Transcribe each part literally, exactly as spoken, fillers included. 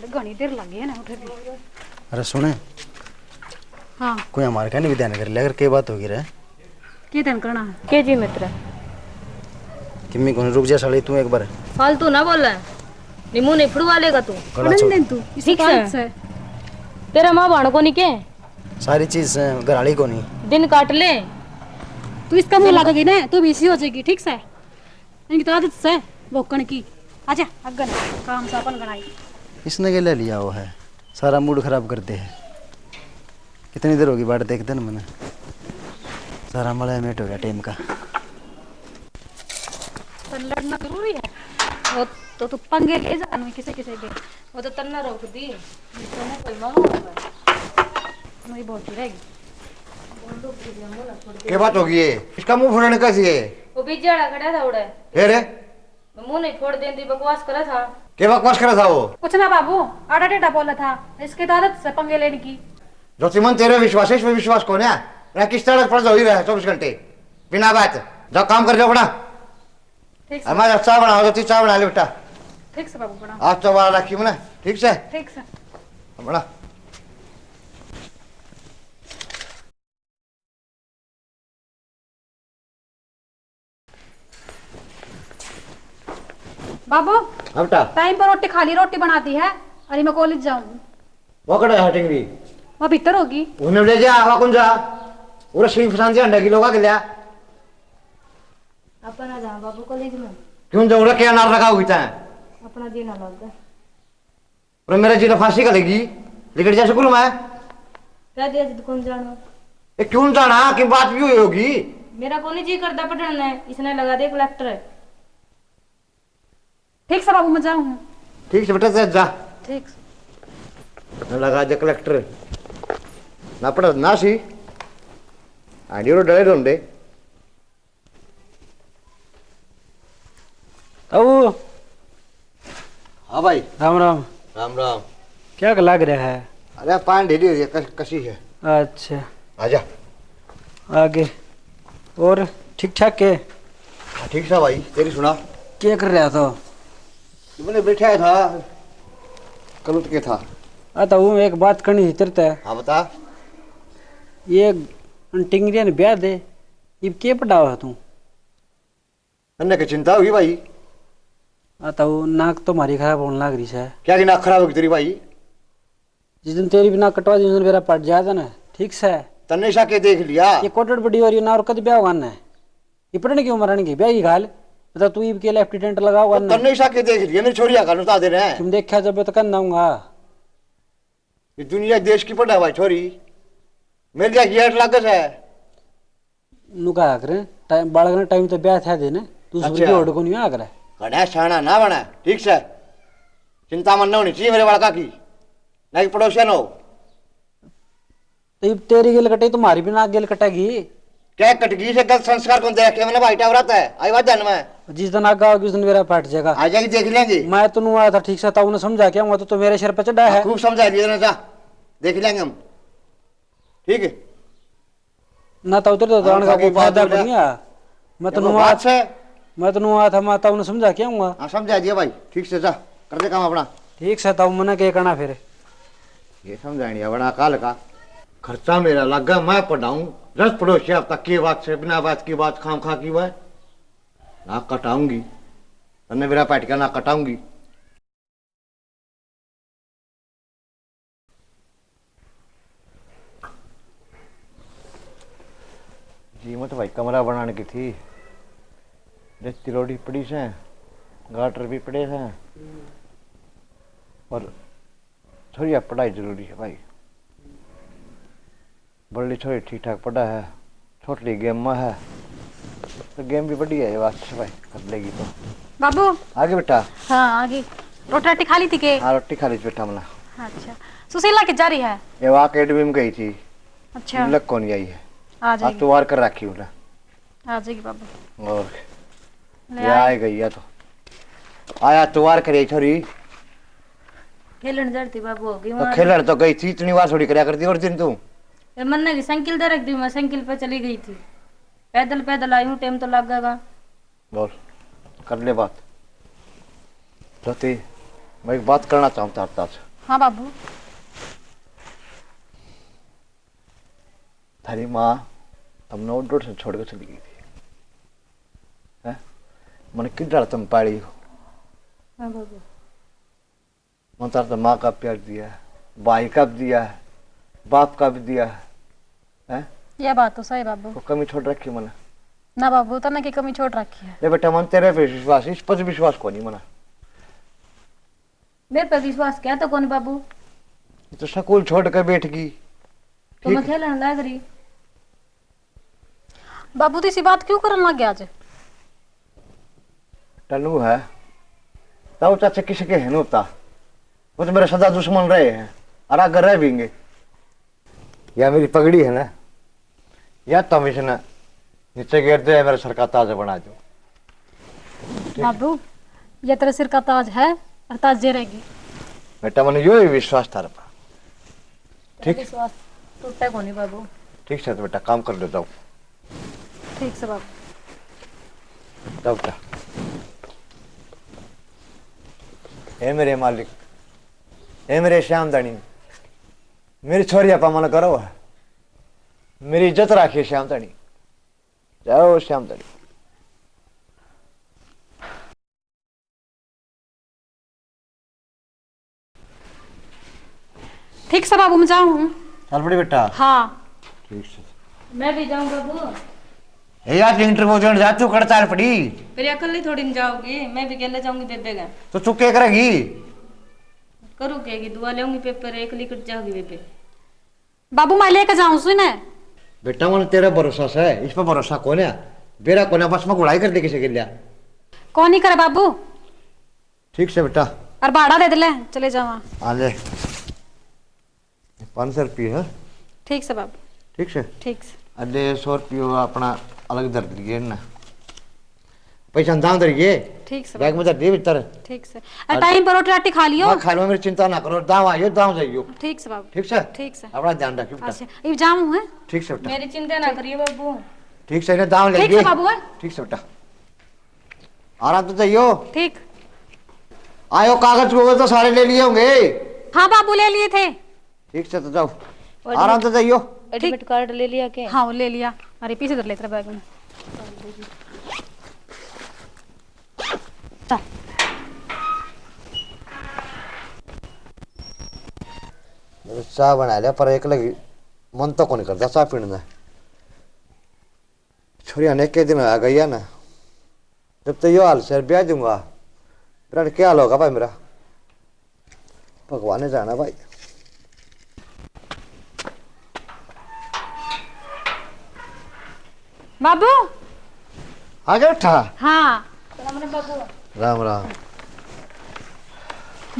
घणी देर लगी है ना उठे भी। अरे सुने, हाँ। कोई हमारे कहने भी ध्यान कर लिया, अगर के बात होगी रे। के ध्यान करना? के जी मित्र? किम्मी कौन, रुक जा साली, तू एक बार। फालतू ना बोले, नी मुंह नहीं फुड़वा लेगा तू। गला पढ़न छोड़। दे तू, इसे ठीक बात से। से। तेरा माँ भाण को नहीं के? सारी चीज से, घर आली को नहीं। दिन काट ले। तू इसका मुंह लगेगी ना, तू भी इसी हो जाएगी, ठीक से? इनकी तो आदत से भौंकण की। आजा, अग्गन काम से अपन गणाई। इसने के ले लिया हुआ है, सारा मूड खराब कर दे है। कितनी देर होगी बाट देखते ना मैंने, सारा मलया मेट हो गया टाइम का। तो लड़ना जरूरी है, वो तो तू पंगे ले जा, किसे किसे के। वो तो तन्ने रोक दी, तो मैं कोई मांगू होगा। वही बहुत ही रहेगी। के बात होगी ये? इसका मुंह फुड़ाने का सी है? वो बीजे वाला खड़ा था उड़े। फिर? मैं मुंह नहीं फोड़ देती, बकवास करे था। के बकवास करे था वो? कुछ ना बाबू, आड़ा टेढ़ा बोला था, इसके तो आदत से पंगे लेने की। ज्योतिमन, तेरे विश्वास है, इसमें विश्वास कौन है? ना किस तरह पड़ जाओ ही रहा है चौबीस घंटे बिना बात। जाओ काम कर जाओ अपना। ठीक से। हमारा चाय बनाओ, ज्योति, चाय बना ले बेटा। ठीक से बाबू, बना। आज तो वाला राखी मना, ठीक से? ठीक से। बना। बाबू, हाँ बेटा। टाइम पर रोटी खा ली, रोटी बना दी है। अरे मैं कॉलेज जाऊँ। वो कड़ा है टिंगरी? वो भीतर होगी। उन्हें ले जा, आवा कौन जा? उरे सिंह फसान दिया, अंडा किलो का गल्या। अपन आ जा बाबू कॉलेज में। क्यों जाऊँ रे, क्या नार लगा हुई तैं? अपना जी ना लग। पर मेरे जी ने फांसी का लेगी, लिकड़ जा स्कूल में। कह दिया जद कौन जानो। ए, क्यों जाना, कि बात भी हुई होगी। मेरा कोनी जी करता पढ़ने ने, इसने लगा दे कलेक्टर। ठीक से बाबू, मैं जाऊँ। ठीक से बेटा, जा, जा। ठीक से। ना लगा दे कलेक्टर, ना पढ़ ना सी। आंडियो डले ढूंढे। ताऊ। हाँ भाई। राम राम। राम राम। क्या लाग रहा है? अरे पान ढीली हो रही है, कस-, कसी है। अच्छा। आजा। आगे। और ठीक ठाक है? हाँ, ठीक सा भाई, तेरी सुना। क्या कर रहा था? मैंने बैठा था, कल उठ के था। आ ताऊ, एक बात करनी थी तेरे ते। हाँ, बता। ये टिंगरिया ने ब्याह दे, इब के पढ़ावा है तू? तन्ने के चिंता होगी भाई? आ ताऊ, नाक तो मारी खराब होने लाग रही से। क्या की नाक खराब होगी तेरी भाई? जिस दिन तेरी भी नाक कटवा दी, उस दिन मेरा पट जाता ना, ठीक से? तन्ने इसा के देख लिया? ये कोटड़ बड़ी हो रही है ना, और कद ब्याह होगा ना? ये पढ़ने की उम्र आने की, ब्याह की घाल। बता तू, इब के लेफ्टिनेंट लगा हुआ तो ना? तन्ने इसा के देख लिया, मेरी छोरी का नुता दे रहे हैं। तुम देखा जब तो करना हूँगा। ये दुनिया देश की पड़ा भाई छोरी, मेरे लिए गेट लागे से। नु कहा करे, टाइम, बालक ने टाइम तो ब्याह था देने, तू उसमें अच्छा। की ओढ़ को नहीं आ करे। घणा शाना ना बना, ठीक से। चिंता मन ना होनी चाहिए मेरे बालका की, ना कि पड़ोसिया ना हो। तो इब तेरी गेल कटे, तुम्हारी भी ना गेल कटेगी। क्या कटगी से? गलत संस्कार कौन दे रखे मैंने भाई टावरा तै? आई बात ध्यान में। जिस दिन आगा होगी, उस दिन मेरा फट जाएगा। आ जाएगी, देख लेंगे। मैं तो नु आया था ठीक से, ताऊ ने समझा के आऊंगा, तो, तो मेरे सिर पे चढ़ा हाँ, है। खूब समझा दिया ना, जा, देख लेंगे हम। ठीक है। ना तो उधर तो हाँ, जाने का बाकी कोई फायदा बात कोनी है। मैं तो देखो, नु बात आया, से। मैं तो नु आया था, मैं ताऊ ने समझा के आऊंगा। हाँ, समझा दिया भाई, ठीक से जा, कर दे काम अपना। ठीक से, ताऊ मने के करना फिर? ये समझानी है बड़ा काल का। खर्चा मेरा लगा, मैं पढ़ाऊं। दस पड़ोसिया तक की बात से, बिना बात की बात, खाम खा की बात। ना कटाऊंगी। तन्ने मेरा पाटिका ना कटाऊंगी। जी मत भाई, कमरा बनाने की थी। रेती रोड़ी पड़ी से, गाटर भी पड़े हैं। और छोरिया पढ़ाई जरूरी है भाई। बड़ी छोरी ठीक ठाक पढ़ा है, छोटी गेम में है, तो गेम भी बढ़िया है, बात से भाई कर लेगी तो। बाबू। आगे बेटा। हाँ, आगे। रोटी राटी खा ली थी के? हाँ, रोटी खा ली थी बेटा मना। अच्छा, सुशीला कित जा रही है? ये वहाँ अकेडमी में गई थी। अच्छा। लग कौन आई है? आ आज जाएगी। तो वार कर रखी हूँ ना। आ जाएगी बाबू। और ले ये आए। आ गई है तो। आया तो वार करे छोरी। खेलन जरती बाबू हो गई तो वहाँ। खेलन तो गई थी, इतनी वार थोड़ी करया करती और दिन तू। ए, मन्ने की साइकिल दे रख दी, मैं साइकिल पे चली गई थी। पैदल, पैदल आई हूँ, टाइम तो लगेगा। बोल, कर ले बात। ज्योति, मैं एक बात करना चाहूँ तार तार से। हाँ बाबू। थारी माँ तमने उड़ उड़ से छोड़ के चली गई थी, हैं? मन किधर तम पाली हो? हाँ बाबू। मन तार तो माँ का प्यार दिया, भाई का भी दिया, बाप का भी दिया, हैं? यह बात तो सही बाबू। वो कमी छोड़ रखी मना? ना बाबू, तने की कमी छोड़ रखी है? ले बेटा, मन तेरे पे विश्वास, इस पर विश्वास को नहीं मना। मेरे पे विश्वास क्या तो कौन बाबू? ये तो स्कूल छोड़ के बैठ गई। तो मैं ठीक। खेलन लाग रही। बाबू, तो इसी बात क्यों करन लग गया आज? टल्लू है, ताऊ चाचे किसी के हैं होता, वो तो मेरे सदा दुश्मन रहे हैं और आगे रह भी होंगे। या मेरी पगड़ी है ना, या तुम इसने नीचे गिर दे, मेरे सर का ताज बना दो। बाबू, ये तेरे सिर का ताज है और ताजे रहेगी। बेटा, मैंने यो ही विश्वास था रे। ठीक। विश्वास टूटे कोनी बाबू। ठीक से तो बेटा काम कर लो, जाओ। ठीक से बाबू। जाओ बेटा। ए मेरे मालिक, ए मेरे श्याम धनी, मेरी छोरी अपा मन करो है, मेरी इज्जत राखिए श्याम धनी। जाओ श्याम धनी। ठीक से बाबू, मैं जाऊँ हूँ। चल पड़ी बेटा। हाँ। ठीक से। मैं भी जाऊँ बाबू। ए यार, इंटरव्यू देने जा तू, कड़ चाल पड़ी। फिर अकेले थोड़ी न जाओगी, मैं भी अकेले जाऊंगी बेबे का। तो तू क्या करेगी? करूँ क्या की दुआ लेऊंगी पेपर, अकेली कट जाओगी बेबे। बाबू, मैं लेके जाऊं सु इन्हें। बेटा, मन तेरा भरोसा से, इस पे भरोसा कोन्या। बेरा कोन्या, बस में गुड़ाई कर दे किसी के लिया। कौन नहीं करे बाबू? ठीक से बेटा। और भाड़ा दे दे ले, चले जावा। हाँ ले, पाँच सौ रुपये है। ठीक से बाबू। ठीक से। ठीक से। अरे सौ रुपये अपना अलग धर दिए ना। पैसा दाम धरिए। ठीक से बैग बाबू। में धर दिए भीतर। ठीक से। और टाइम पर रोटी राटी खा लियो। मैं खा लूँ, मेरी चिंता ना करो, दाम आइयो, दाम जाइयो। ठीक से बाबू। ठीक से। ठीक से। अपना ध्यान रखियो बेटा। अच्छा, ये जाऊँ है। ठीक से बेटा। मेरी चिंता ना करियो बाबू। ठीक से, इन्हें दाम ठीक से लेके। बाबू, है। ठीक से बेटा। आराम से जाइयो। ठीक। आयो, कागज को तो सारे ले लिए होंगे। हाँ बाबू, ले लिए थे। ठीक से तो जाओ, और आराम से जाइयो। एडमिट कार्ड ले लिया के? हाँ, वो ले लिया। अरे, पीछे धर ले तेरा बैग में। चल। मैंने चाय बना लिया, पर एक लगी मन तो कौन करता चाय पीने में। छोरिया ने के दिन आ गई है ना, जब तो यो हाल से ब्याह दूंगा, फिर क्या हाल होगा भाई मेरा, भगवान ने जाना भाई। बाबू। आ गया उठा? हाँ। राम राम। राम राम।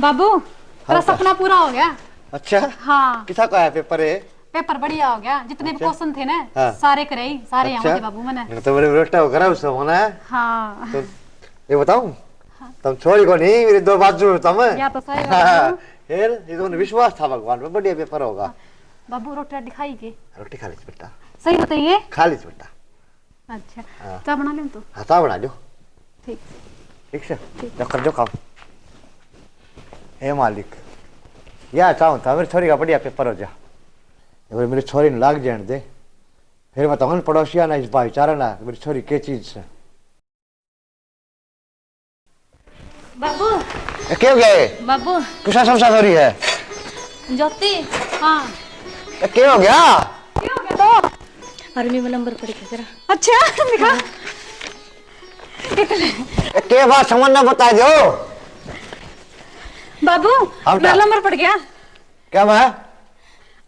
बाबू, तेरा हाँ, सपना पूरा हो गया। अच्छा? हाँ। किसा का आया पेपर है? पेपर बढ़िया हो गया, जितने भी अच्छा। क्वेश्चन थे ना, हाँ। सारे करे ही, सारे यहाँ अच्छा। थे बाबू मैंने। नहीं तो मेरे बेटा हो करा उससे होना है। हाँ। तो ये बताऊं? हाँ। तुम छोरी को नहीं, मेरी दो बाजू हो तुम। या तो सही बात है। फिर ये तो उन्हें विश्वास था भगवान पे, बढ़िया पेपर होगा। हाँ। बाबू, रोटी राटी खाई के? रोटी खा ली बेटा। सही बताइए। खा ली बेटा। अच्छा, हाँ। चाय बना लूँ तो? हाँ, चाय बना लो। ठीक। ठीक से? ठीक। जाओ, कर दो काम। हे मालिक, या चाहूँ था मेरी छोरी का बढ़िया पेपर हो जा, एक बार मेरी छोरी ने लाग जान दे, फिर बताऊँ पड़ोसिया ना, इस भाईचारा ना, मेरी छोरी के चीज से। बाबू। ए, के हो गया है? बाबू। किसा समस्या हो रही है? ज्योति। हाँ। ए, के हो गया? के हो गया तो? आर्मी में नंबर पड़ गया तेरा। अच्छा, दिखा। ए, के बात समझ ना बता दो। बाबू, हाँ बेटा। मेरा नंबर पड़ गया। क्या बात?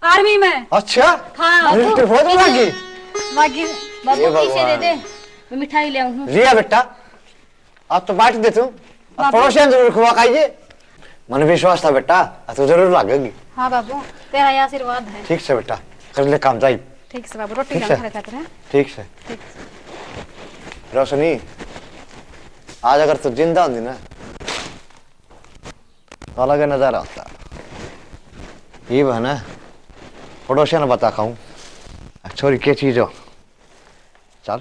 आर्मी में। अच्छा? हाँ। अरे, तेरे बहुत लागी। लागी। बाबू, ये पीछे दे भगवान। दे, मैं मिठाई ले आऊँ हूँ। लिया बेटा, आप तो बांट दे तू। अब बाबू। पड़ोसियां जरूर खुआ खाइए। मन विश्वास था बेटा, अब तू जरूर लागेगी। हाँ बाबू, तेरा ही आशीर्वाद है। ठीक से बेटा, कर ले काम जाई। ठीक से बाबू, रोटी ठीक से। खा ले खातिर, हैं? ठीक से। ठीक से। रोशनी, आज अगर तू जिंदा होती ना, तो अलग नजारा होता। ये बहाना पड़ोसियां ने बता खाऊं, छोरी के चीज हो। चल।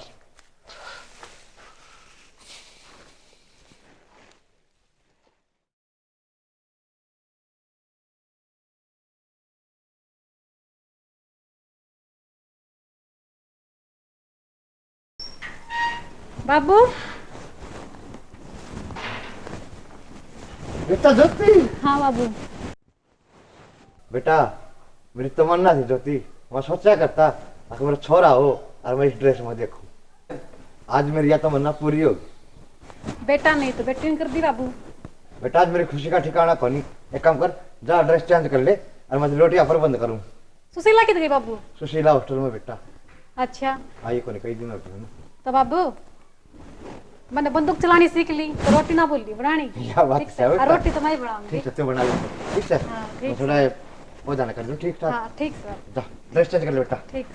बाबू। बेटा ज्योति। हाँ बाबू। बेटा, मेरी तमन्ना थी ज्योति, मैं सोचा करता अगर मेरा छोरा हो और मैं इस ड्रेस में देखूं। आज मेरी यह तमन्ना पूरी होगी। बेटा, नहीं तो बेटी ने कर दी बाबू। बेटा, आज मेरी खुशी का ठिकाना कोनी। एक काम कर, जा ड्रेस चेंज कर ले और मैं रोटी पर बंद करूं। सुशीला कित गई बाबू? सुशीला हॉस्टल में बेटा। अच्छा। आई कोनी, कई दिन हो गए ना। तो बाबू, मैंने बंदूक चलानी सीख ली, तो रोटी ना भूली बनानी। या बात ठीक है, है, और बेटा। रोटी तो मैं ही बनाऊंगी। ठीक है, तू बना ले। ठीक है? हाँ, ठीक मैं थोड़ा है। वो जाना कर दूं, ठीक ठाक? हाँ, ठीक सर। जा, ड्रेस चेंज कर ले बेटा। ठीक।